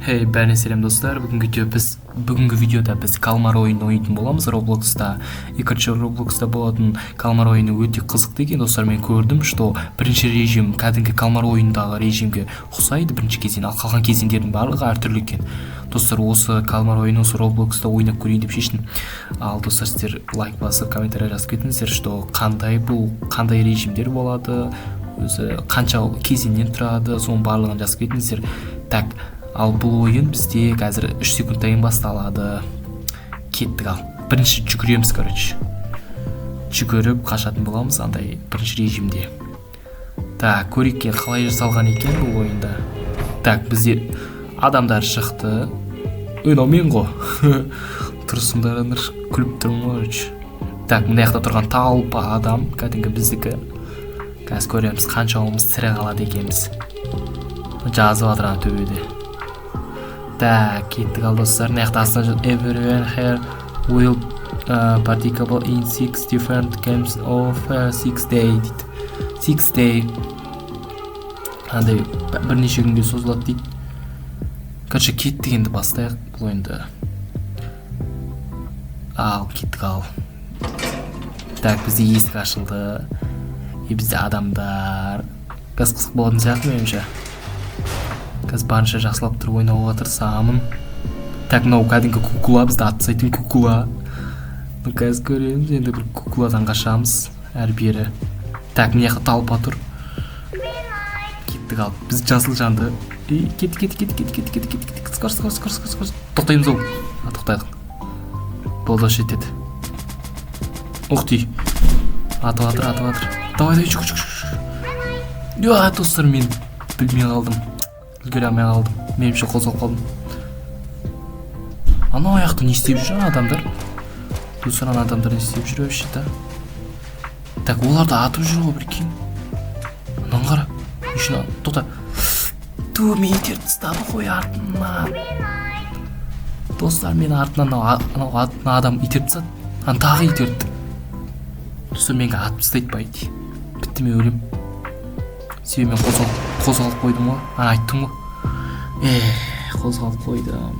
Hey, бәріне сәлем, достар! Бүгінгі видеода біз калмар ойынын ойнайтын боламыз Роблокста. И, короче, Роблокста болатын калмар ойыны өте қызықты екен, достар. Мен көрдім, что бірінші режим кәдімгі калмар ойындағы режимге ұқсайды бірінші кезең, ал қалған кезеңдердің барлығы әртүрлі екен, достар. Осы калмар ойынын осы Роблокста ойнап көрейін деп шештім. Ал, достар, сіздер лайк басып, комментарий жазып кетіңіздер, что қандай бұл, қандай режимдер болады өзі, қанша кезеңнен тұрады, соның барлығын жазып кетіңіздер. Так, ал бұл ойын бізде қазір 3 секундтан кейін басталады. Кеттік! Ал бірінші жүгіреміз, короче, жүгіріп қашатын боламыз андай бірінші режимде. Так, көрейік, қалай жасалған екен бұл ойында. Так, бізде адамдар шықты. Ей, мынау мен ғой, тұрсыңдар, күліп тұрмын ғой, короче. Так, мына жақта тұрған толпа адам кәдімгі біздікі. Қазір көреміз, қаншауымыз тірі қалады екенбіз. Жазып жатыр ана төбеде. Так, кеттік! Ал, достар, мына жақта астына "Everyone here will participate in six different games of 6 day" дейді. 6 day андай бірнеше күнге созылады дейді. Короче, кеттік енді, бастайық бұл ойынды. Ал кеттік! Ал, так, бізде есік ашылды и бізде адамдар. Қазір қызық болатын сияқты меніңше. Қазір барынша жақсылап тұрып ойнауға тырысамын. Так, мынау кәдімгі кукла, бізді атып тастайтын кукла. Ну, қазір көреміз енді, бір кукладан қашамыз әрі бері. Так, мына жақта толпа тұр. Кеттік! Ал біз жасыл жанды. И кеттік, кеттік, кеттік, кеттік, кеттік, кеттік, кеттік, кеттік! Скорость, скорость, скорость, скорость! Тоқтаймыз ау. Тоқтадық, болды, осы жетеді. Ух ты, атып жатыр, атып жатыр! Давай, давай, жүгір, жүгір, жүгір! Достар, мен білмей қалдым, үлгере алмай қалдым меніңше, қозғалып қалдым. Анау аяқта не істеп жүр ана адамдар, достар? Ана адамдар не істеп жүр вообще то? Так, олар да атып жүр ғой, прикинь. Ананы қара, не үшін? Тоқта, ту, мені итеріп тастады ғой артынан. Достар, мені артынан анау мына адам итеріп тастады. Ана тағы итерді, достар. Мені атып тастайды, по идее. Бітті, мен өлемін, себебі мен қозғалып қойдым ғой. Ана айттым ғой, қозғалып қойдым.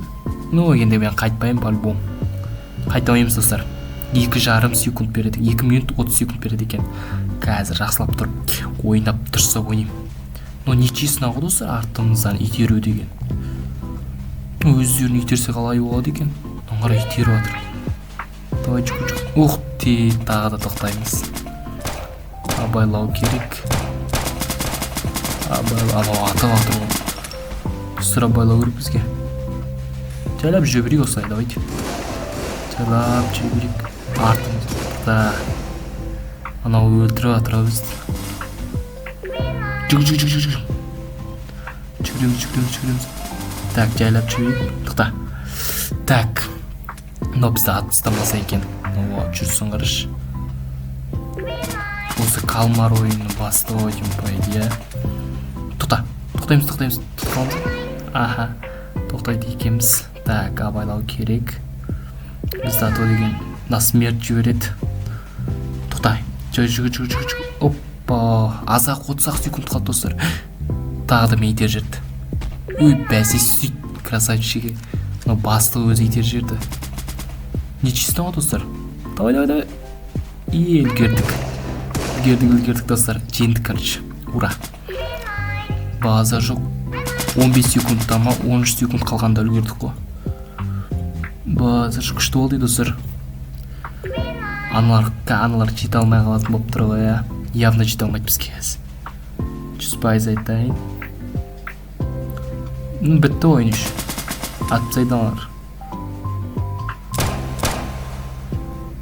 Ну, енді мен қайтпаймын, по любому қайта алмаймыз, достар. 2,5 секунд береді, 2 минут 30 секунд береді екен. Қазір жақсылап тұрып ойнап, дұрыстап ойнаймын. Но нечестно ғой, достар, артымыздан итеру деген. Өздерін итерсе, қалай болады екен? Мынаны қара, итеріп жатыр. Давай, жүгір, жүгір! Ух ты, тағы да тоқтаймыз. Абайлау керек, абайла. Анау атып жатыр ғой, достар. Абайлау керек бізге. Жайлап жүре берейік осылай. Давайте, жайлап жүре берейік. Артымызда анау өлтіріп жатыр ау бізді. Жүгір, жүгір, жүгір, жүгір! Жүгіреміз, жүгіреміз, жүгіреміз! Так, жайлап жүгірейік. Тоқта. Так, мынау бізді атып тастамаса екен. Мынау жүрсін, қарашы. Осы калмар ойыны басты ғой деймін, по идее. Тоқта, тоқтаймыз, тоқтаймыз, тоқталамыз. Аха, тоқтайды екенбіз. Так, абайлау керек бізді, а то деген на смерть жібереді. Тоқта, жүгір, жүгір, жүгір, жүгір, жүгір! Опа, аз ақ, 30 ақ секунд қалды, достар. Тағы да мені итеріп жіберді. Ой, бәсе, сөйт, красавчигі. Мынау бастығы өзі итеріп жіберді. Нечестно ғой, достар. Давай, давай, давай! И үлгердік, үлгердік, үлгердік, достар! Жеңдік, короче, ура! База жоқ, 15 секундта ма, 13 секунд қалғанда үлгердік қой. Базар күшті болды, достар. Аналар жете алмай қалатын болып тұр ғой, иә. Явно жете алмайды бізге қазір, 100% айтайын. Ну, бітті ойын еще, атып тастайды аналар.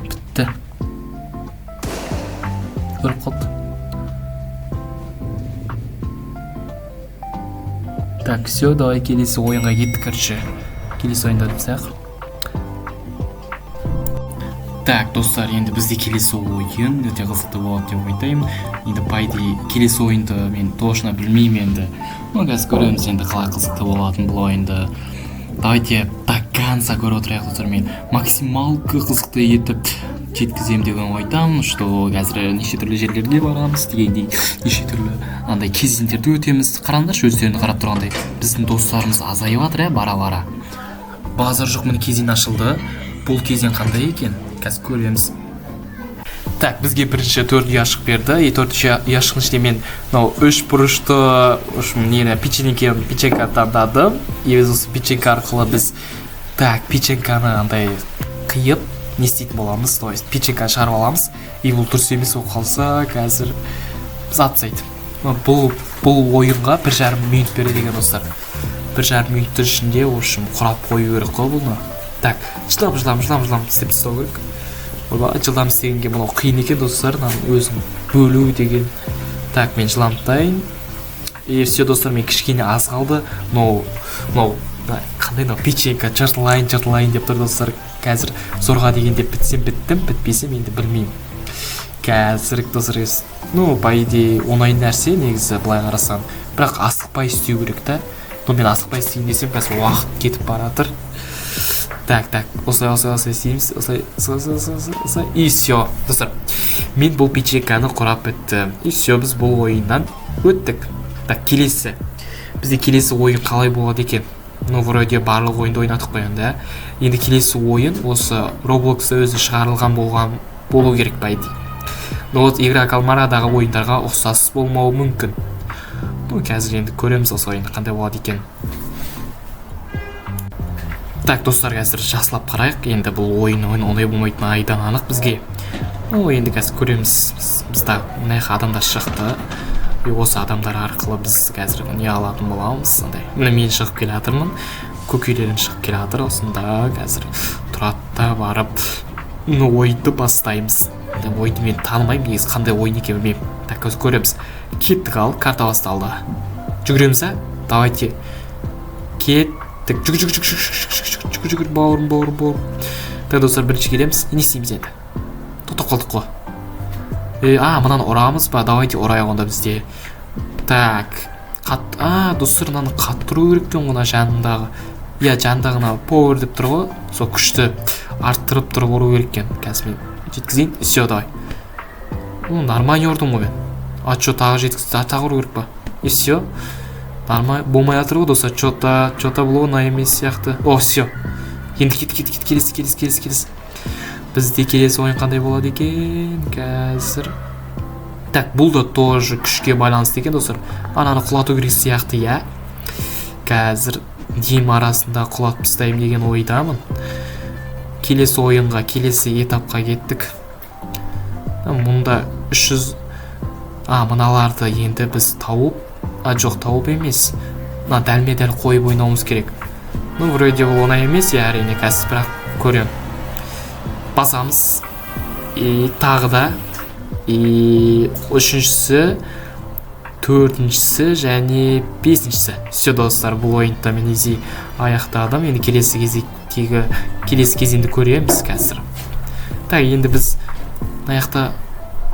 Бітті, өліп қалды. Так, все, давай, келесі ойынға кеттік. Короче, келесі ойынды өтіп. Так, достар, енді бізде келесі ойын өте қызықты болады деп ойлаймын. Енді, по идее, келесі ойынды мен точно білмеймін енді. Ну, қазір көреміз енді, қалай қызықты болатын бұл ойынды. Давайте до конца көріп отырайық, достар. Мен максималка қызықты етіп жеткіземін деген ойдамын, что қазір неше түрлі жерлерге барамыз дегендей, неше түрлі андай кезеңдерді өтеміз. Қараңдаршы, өздерің қарап тұрғандай, біздің достарымыз азайып жатыр, иә, бара бара. Базар жоқ, міне, кезең ашылды. Бұл кезең қандай екен, қазір көреміз. Так, бізге бірінші төрт ұяшық берді, и төрт ұяшықтың ішінде мен мынау үш бұрышты, в общем, нені, печенька таңдадым. И біз осы печенька арқылы біз, так, печеньканы андай қиып не істейтін боламыз, то есть печеньканы шығарып аламыз. И бұл дұрыс емес болып қалса, қазір біз атып тастайды. Бұл ойынға 1,5 минут береді екен, достар. 1,5 минуттың ішінде, в общем, құрап қою керек қой бұны. Так, жылдам, жылдам, жылдам, жылдам істеп тастау керек. Ойбай, жылдам істегенге мынау қиын екен, достар, мынаның өзін бөлу деген. Так, мен жылдамдайын. И все, достар, мен кішкене аз қалды. Мынау қандай, мынау печенька жыртылайын, жыртылайын деп тұр, достар. Қазір зорға дегенде бітсем, біттім, бітпесем, енді білмеймін қазір, достар. Ну, по идее, оңай нәрсе негізі былай қарасаң, бірақ асықпай істеу керек та. Но мен асықпай істейін десем, қазір уақыт кетіп бара жатыр. Так, так, осылай, осылай, осылай істейміз, осылай, осылай, осылай, осылай, осылай. И все, достар, мен бұл печеньканы құрап біттім. И все, біз бұл ойыннан өттік. Так, келесі, бізде келесі ойын қалай болады екен? Ну, вроде барлық ойынды ойнадық қой енді, ә? Енді келесі ойын осы Роблокста өзі шығарылған болған болу керек, по идее. Но вот «Игра кальмарадағы» ойындарға ұқсас болмауы мүмкін. Ну, қазір енді көреміз, осы ойын қандай болады екен. Так, достар, қазір жақсылап қарайық. Енді бұл ойын оңай болмайтыны айдан анық бізге. Ну, енді қазір көреміз. Бізде мына жаққа адамдар шықты, и осы адамдар арқылы біз қазір не алатын боламыз андай. Міне, мен шығып келе жатырмын, көкелерім шығып келе жатыр. Осында қазір тұрады да, барып, ну, ойынды бастаймыз. Енді ойынды мен танымаймын негізі, қандай ойын екенін білмеймін. Так, қазір көреміз. Кеттік. Ал, карта басталды. Жүгіреміз, а? Давайте, кеттік. Жүгір, жүгір, жүгір, жүгір, жүгір, жүгір, жүгір, бауырым, бауырым, бауырым. Так, достар, бірінші келеміз. Не істейміз енді? Тоқтап қалдық қой. Е, а, мынаны ұрамыз ба? Давайте ұрайық онда бізде. Так, қат, а, достар, мынаны қаттыру керек екен ғой. Мына жанындағы, иә, жанындағы мына power деп тұр ғой, сол күшті арттырып тұрып ұру керек екен. Қазір мен жеткізейін. Все, давай. Ну, нормально ұрдым ғой мен. А че, тағы жеткіз, тағы ұру керек па? И все, нормально болмай жатыр ғой, достар. Че то бұл оңай емес сияқты. О, все, енді кет, кет, кет. Келесі, келесі, келесі, келесі. Бізде келесі ойын қандай болады екен қазір? Так, бұл да тоже күшке байланысты екен, достар. Ананы құлату керек сияқты, иә. Қазір дем арасында құлатып тастаймын деген ойдамын. Келесі ойынға, келесі этапқа кеттік. Мұнда 300, а, мыналарды енді біз тауып, а, жоқ, тауып емес, мына дәлме дәл қойып ойнауымыз керек. Ну, вроде бұл оңай емес, иә, әрине. Қазір бірақ көремін. Басамыз и тағы да, и үшіншісі, төртіншісі және бесіншісі. Все, достар, бұл ойынды мен изи аяқтадым. Енді келесі кезектегі, келесі кезеңді көреміз қазір. Так, енді біз мына жақта,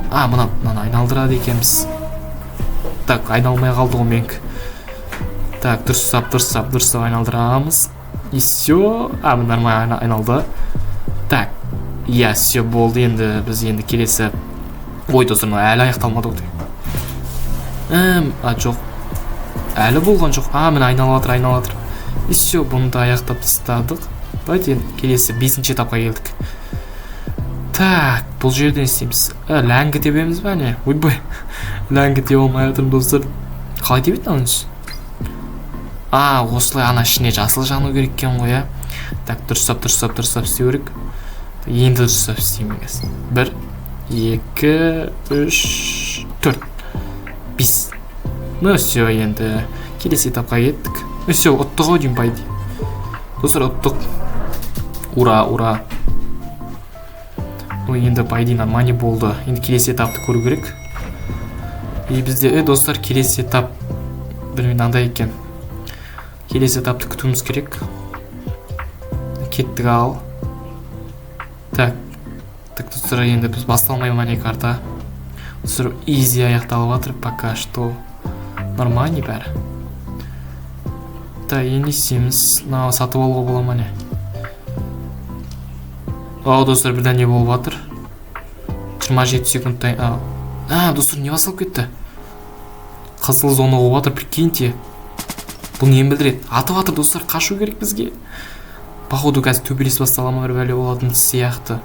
а, мынаны айналдырады екенбіз. Так, айналмай қалды ғой менікі. Так, дұрыстап, дұрыстап, дұрыстап айналдырамыз. И все, а, нормально айналды. Так, иә, все, болды. Енді біз енді келесі. Ой, достар, мынау әлі аяқталмады ғой. А, жоқ, әлі болған жоқ. А, міне, айналып жатыр, айналып жатыр. И все, бұны да аяқтап тастадық. Давайте енді келесі, бесінші этапқа келдік. Так, бұл жерде не істейміз? Ләңгі тебеміз ба, не? Ойбай, ләңгі тебе алмай жатырмын, достар. Қалай тебеді мынаны? А, осылай, ана ішіне жасыл жану керек екен ғой, иә. Так, дұрыстап, дұрыстап, дұрыстап істеу керек. Енді дұрыстап істеймін қазір. Бір, екі, үш, төрт, бес. Ну все, енді келесі этапқа кеттік. Ну все, ұттық ау деймін, по идее, достар. Ұттық, ура, ура! Ну, енді, по идее, нормально болды. Енді келесі этапты көру керек. И бізде, достар, келесі этап, білмеймін, мынандай екен. Келесі этапты күтуіміз керек. Кеттік. Ал, так, так, достар, енді біз басталмай ма, не, карта, достар, изи аяқталып жатыр пока что, нормально бәрі. Так, енді не істейміз? Мынау сатып алуға бола ма, не? О, достар, бірдеңе болып жатыр. 27 секундтай. А, достар, не басталып кетті? Қызыл зона болып жатыр, прикиньте. Бұл нені білдіреді? Атып жатыр, достар, қашу керек бізге. Походу, қазір төбелес бастала ма, бір бәле болатын сияқты.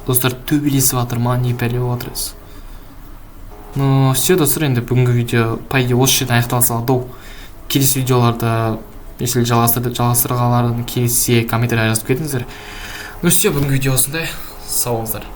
Достар, төбелесіп жатыр ма, не бәле болып жатыр? Ну все, достар, енді бүгінгі видео, по идее, осы жерден аяқтала салады ау. Келесі видеоларда, если жалғастырғаларың келсе, комментарий жазып кетіңіздер. Ну все, бүгінгі видео осындай. Сау болыңыздар.